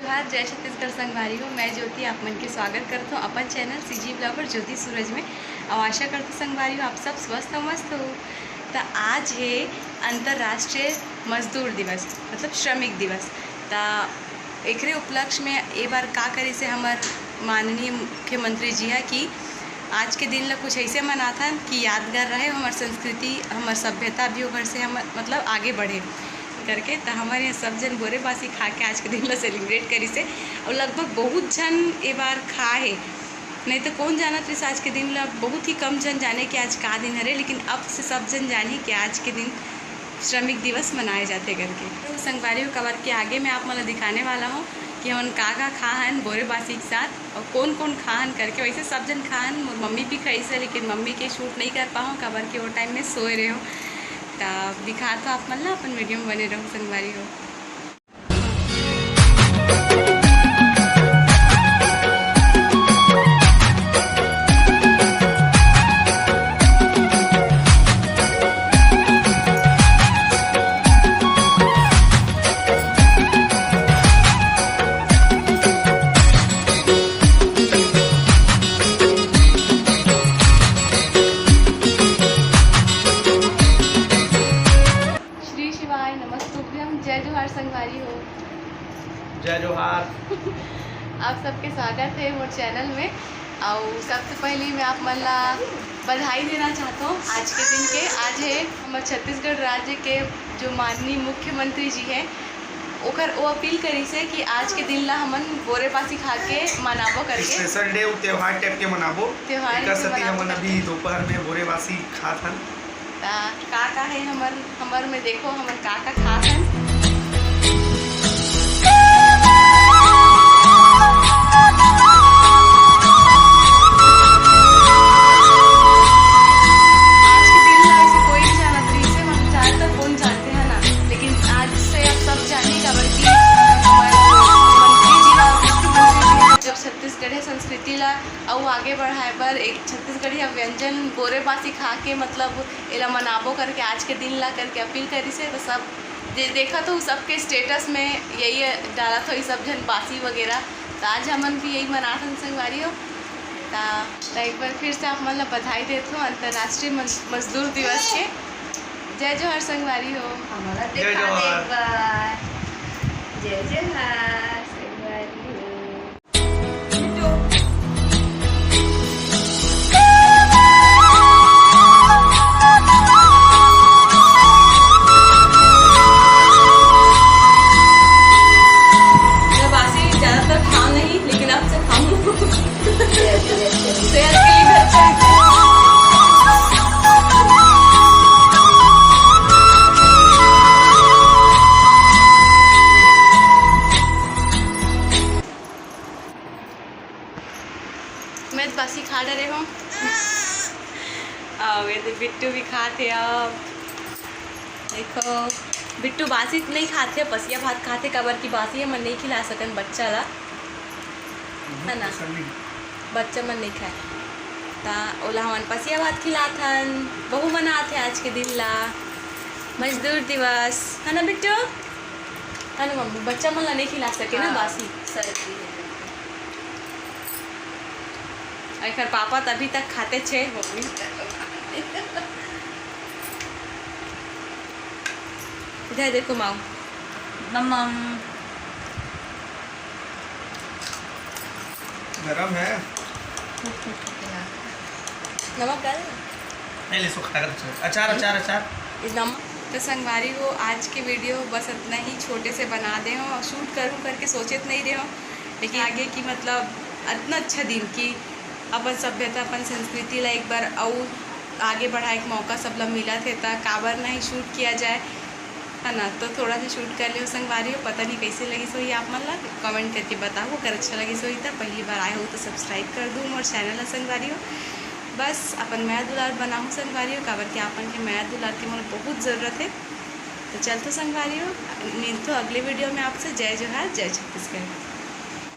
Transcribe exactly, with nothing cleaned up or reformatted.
धन्यवाद। जय छत्तीसगढ़ संगवारी हो, मैं ज्योति आप मन के स्वागत करत हूँ अपन चैनल सीजी ब्लॉगर ज्योति सूरज में। अउ आशा करत हूँ संगवारी हो, आप सब स्वस्थ अउ मस्त हो। त आज हे अंतर्राष्ट्रीय मजदूर दिवस, मतलब श्रमिक दिवस। त एकरे उपलक्ष्य में ए बार का करिस हे हमर माननीय मुख्यमंत्री जी ह कि आज के दिन ला कुछ ऐसे मनाथन कि यादगार रहे, हमर संस्कृति, हमर सभ्यता भी ओकर से हमर मतलब आगे बढ़े करके। त हमर यहाँ सब जन बोरे बासी खा के आज के दिन ला सेलिब्रेट करिस हे। और लगभग बहुत झन ए बार खा हे, नहीं तो कौन जानत रहिस आज के दिन ला। बहुत ही कम झन जाने कि आज का दिन हरे, लेकिन अब से सब जन जानही कि आज के दिन श्रमिक दिवस मनाए जाथे करके। तो संगवारी हो, काबर के आगे मैं आप मन ला दिखाने वाला हूँ कि हमन का का खा हन बोरे बासी के साथ और कौन कौन खा हन करके। वैसे सब जन खा हन, मोर मम्मी भी खाइस हे, लेकिन मम्मी के शूट नहीं कर पाऊँ काबर के वो टाइम में सोए रहे हो। त दिखात हो आप मन ला, अपन वीडियो में बने रहो संगवारी हो। श्री शिवाय नमस्तुभ्यम। जय जोहार संगवारी हो। जय जोहार। आप सबके स्वागत है मोर चैनल में। और सबसे पहले मैं आप मन ला बधाई देना चाहता हूँ आज के दिन के। आज है हमर छत्तीसगढ़ राज्य के जो माननीय मुख्यमंत्री जी है, ओकर वो अपील करिस हे कि आज के दिन ला हमन बोरे बासी खा के मनाबो करके। स्पेशल डे, उ त्योहार टाइप के मनाबो। त्योहार एकर के सेती मनाबो हमन करके। अभी दोपहर में बोरे बासी खात हन। त का का है हमर, हमर में देखो, हमन का का खात हन। आज के दिन ला ऐसे कोई नहीं जानत रहिस हे, हम ज्यादातर कौन जानते हैं ना, लेकिन आज से आप सब जानी काबर कि हमर मंत्री जी ह, मुख्यमंत्री जी ह, जब छत्तीसगढ़ी संस्कृति ला अउ आगे बढ़ाए बर एक छत्तीसगढ़िया व्यंजन बोरे बासी खा के, मतलब एला मनाबो करके आज के दिन ला करके अपील करिस हे। तो सब दे-, देखत हो सबके स्टेटस में यही डालत हो, ये सब झन बासी वगैरह। त आज हमन भी यही मनात हन संगवारी हो। त, त एक बार फिर से आप मन ला बधाई देत हो अंतर्राष्ट्रीय मज-, मजदूर दिवस के। जय जोहार संगवारी हो। हमारा जय देखा दे जोहार। एक बार। जय जोहार संगवारी हो। मैं बासी ज्यादातर खाऊं नहीं, लेकिन अब से खाऊं। सेहत के लिए भी अच्छा है। मैं तो बासी खा डरे हूँ। अब ये तो बिट्टू भी खात हे। अब देखो, बिट्टू बासी नहीं खात हे, पसिया भात खात हे, काबर कि बासी हमन नहीं खिला सकन बच्चा ला, है ना? पसंद नहीं। बच्चा मन नहीं खाए, त ओला हमन पसिया भात खिलात हन। बहू मनात हे आज के दिन ला, मजदूर दिवस, है ना बिट्टू? है ना मम्मी, बच्चा मन ला नहीं खिला सके ना हाँ, बासी। सर्दी है। एकर पापा तभी तक खाते छे, मम्मी। इधर देखो माऊ। नमम। गरम है। नमक डाल। नहीं, ले, सूखा है, अच्छा। अचार, अचार, अचार। ये नमक। तो संगवारी हो, आज के वीडियो बस इतना ही छोटे से बना दे हो और शूट करूँ करके सोचे तो नहीं रहे हो, लेकिन आगे की मतलब इतना अच्छा दिन कि अपन सभ्यता, अपन संस्कृति ला एक बार अउ आगे बढ़ाए के मौका सब ला मिलत हे, त काबर नहीं शूट किया जाए, है ना? तो थोड़ा सा शूट कर लियो संगवारी हो। पता नहीं कैसे लगिस होही आप मन ला, कमेंट करके बताओ। अगर अच्छा लगिस होही त पहली बार आए हो तो सब्सक्राइब कर दू मोर चैनल ला संगवारी हो। बस अपन मया दुलार बनाहू संगवारी हो, काबर कि आपन के मया दुलार के मोला बहुत जरूरत है। तो चलतो संगवारी हो, मिलतो अगले वीडियो में आपसे। जय जोहार, जय छत्तीसगढ़।